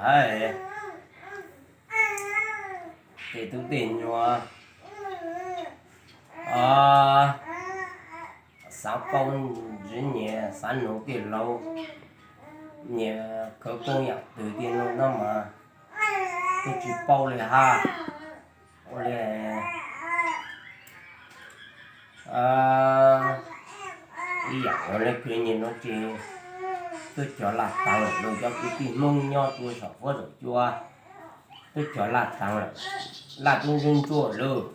Ces tus tej nyuag xav paub ntxiv nyias xav nug tej laus nyias khawv koob yam twg tej no mas twb tsis paub li hab. Ua li ib yam ua li kwv nyias no ces twb cov laj taag lawm, cov kwv tij Hmoob nyob rua saum fuab saum cua twb cov laj taag lawm, laj tub ntsuab ntsuab lawm.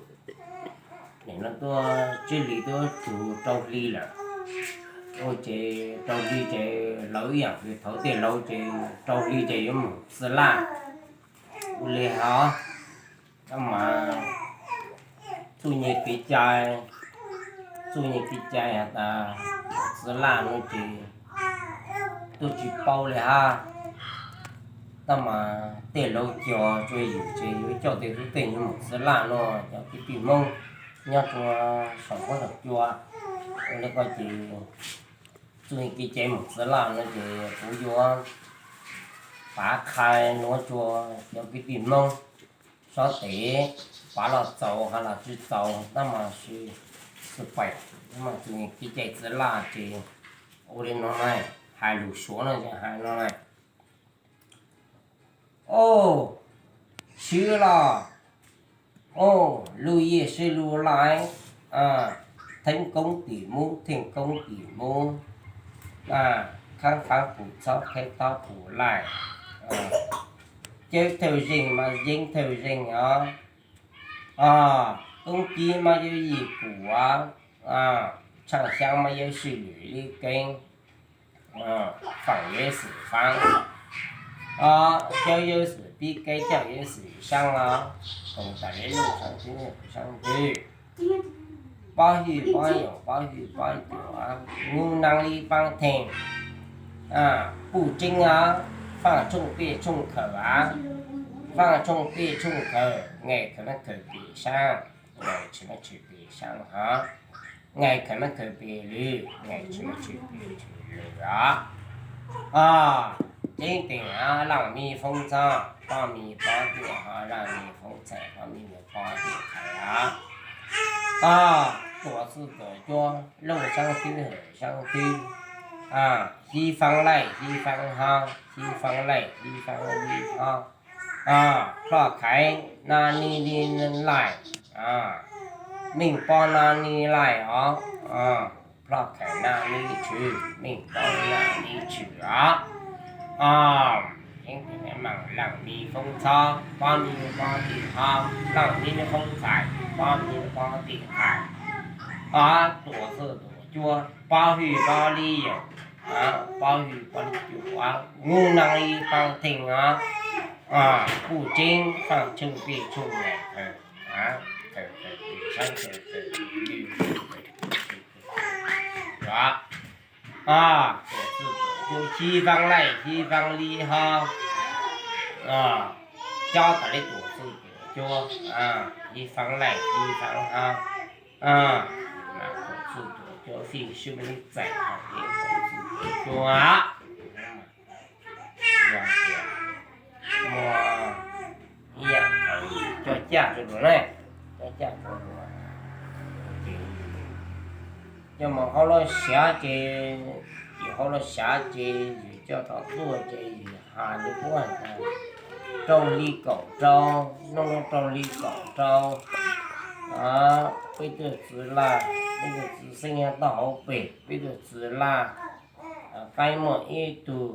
Nim no tuaj tsib hlis tuaj txug rau hli lawm. Ua ces rau hli ces lawv ib yam li thaum tej laus ces rau hli ces yuav mus txwv laj. Ua li hov, mas txuj nyiag kev cai, txuj nyiag kev cai has tas txwv laj no ces twb tsis paub li hab. Tab mas tej laus cog tsua yus ces yuav coj tej tub tej nyuag mus txwv laj no, cov kwv tij Hmoob nyob rua saum fuab saum cua. Ua li ko ces txuj nyiag kev cai mus txwv laj no ces kuv yuav pav qha nuav rua cov kwv tij Hmoob. Sab tes pav los txaus hab los tsis txaus tab mas xwb, xwb pais, tab mas txuj nyiag kev cai txwv laj ces ua li no na, hais lus Suav no ces hais no na. 哦, 吃了, 哦, 入夜十六来, 啊, 天公地母, 天公地母, 啊, 开房补灶, 开灶补赖, 啊, 交头人嘛，应头人啊, 啊, 公鸡嘛有一股啊, 啊, 唱香嘛有十六里根, 啊, 放也是放, 啊, 交也是比该叫也是上啊, 总在路上今天不上去。 Pov hwj pov yawm pov hwj pov cuam, ngu nag li paab theej, puj tseeb, faaj tshooj pej tshooj khawm, faaj tshooj pej tshooj khawm, ngaim khawm mab khawm pem saab, ngaim tshwm mab tshwm pem saab hov, ngaim khawm mab khawm pem lwm, ngaim tshwm mab tshwm pem lwm os. Ceeb toom, laaj mej foob txhab, pab mej pab tiam hov, laaj mej foob txhais, pab mej pab tiam hov. Tuam txwj tuam cuab, looj saab twb hawm saab twb, xib faab laij xib faab hab, xib faab laij xib faab li hab, ploj khaiv nab nib li laij, meej pob nab nib laij os, ploj khaiv nab nib tshwm, meej pob nab nib tshwm os. Ceeb toom, laaj mej foob txhab, pab mej pab tiam hov, laaj mej foob txhais, pab mej pab tiam hais. Tuam txwj tuam cuab, pab hwj pab li yawm, pab hwj pab li cuam, ngu nag li paab theej os. Puj tseeb, faaj tshooj pej tshooj ngaim khawm, khawm khawm pem saab khawm khawm pem lwm. Tuam txwj tuam cuab, xib faab laij xib faab li hab, coj tas li tuam txwj tuam cuab, xib faab laij xib faab hab, tuam txwj tuam cuab fij sib li txais hov, tuam txwj tuam cuab. Yog tias muaj ib yaam coj caj rua luag ne, coj caj rua luag, ces coj moog hauv lub siav ces, ces hauv lub siav ces yus coj rov tuaj ces yus has li puab has tas, rau hli kaum rau, nub nub rau hli kaum rau, peb tuaj txwv laj, peb tuaj txwv xeeb nyob taub hauv peg, peb tuaj txwv laj, qaib muaj ib tug,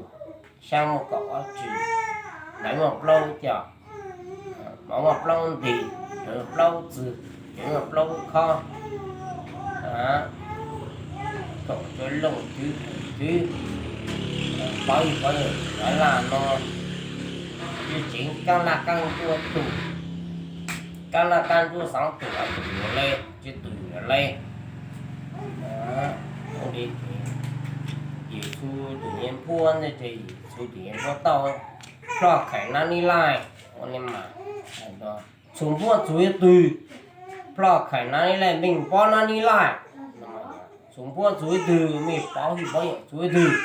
xyaab muaj kaum ob tsw, ntaiv muaj plaub coj, mov muaj plaub ntig, plaub txwg, muaj plaub khob, kaum cuaj looj twv, twv, pov hwj pov yawm laj no, tseev kaab laj kaab ntsuab tug, kaab laj kaab ntsuab xaav tug tug yuav le, tsi tug yuav le. Ua li ces yus txhua tus niag nphuab ntawd ces yus txhua tus niag nphuab tauj, ploj khaiv nab nib laij, ua li mas, txhua nphuab txhua twg, ploj khaiv nab nib laij, meej pob nab nib laij. Txhua nphuab txhua twg, meej pov hwj pov yawm txhua twg,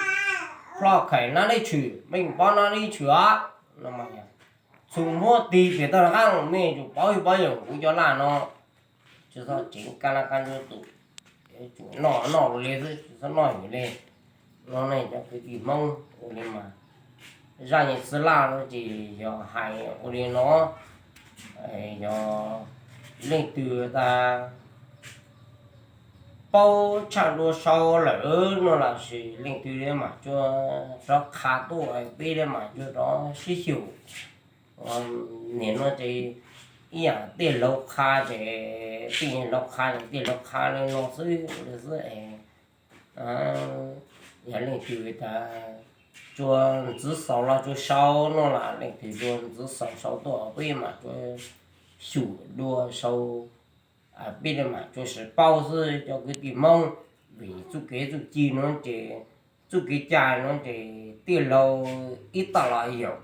ploj khaiv nab nib tshwm, meej pob nab nib tshwm os. Txhua muab tig pem toj rov qab, mej tsum paub ib paub yog kuv cov laj no, tsis txhob ceev kab laj kab ntsub tus, tsum noj noj ua li xwb, tsis txhob noj ywm li. No nej cov kwv tij Hmoob ua li mas, zaj nyuag txiv laj no ces yog hais ua li no, yog leej twg tas paub tshaj dua sau lawm no los sis leej twg li mas tsuas rov qha tuaj peb li mas tsuas rov sib xyum. Nim no ces ib yam tej laug qha ces tej laug qha ces tej laug qha li no xwb li xwb es, yog leej twg tas tsuas ntxiv xaus los tsuas sau no los leej twg tsuas ntxiv xaus sau tuaj peb mam tsuas xyum dua sau, peb li mam tsuas sib paub xwb cov kwv tij Hmoob. Vim txuj kev txuj ci no ces, txuj kev cai no ces tej laug ib tag los yaum,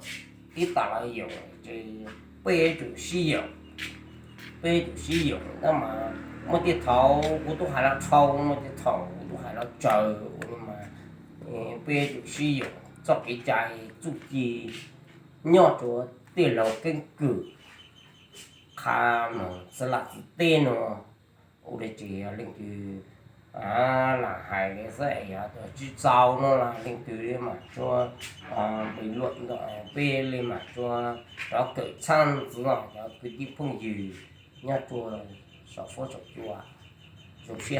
ib tag los yaum ces peb yuav tsum sib yaum, peb yuav tsum sib yaum tab mas muaj tej thaum kuv tub hais los dhau, muaj tej thaum kuv tub hais los tsawg ua li mas, peb yuav tsum sib yaum txoj kev cai txuj ci nyob rua tej laug keeb kwm qha moog txiv laj txiv teb no. Ua li ces yog leej twg lam hais li xwb es yog tsis txaus no los leej twg li mam tsuas npis luam ntawm peb li mam tsuas rov kawm txhab ntxiv os cov kwv tij phooj ywg nyob rua saum fuab saum cua. Zoo siab.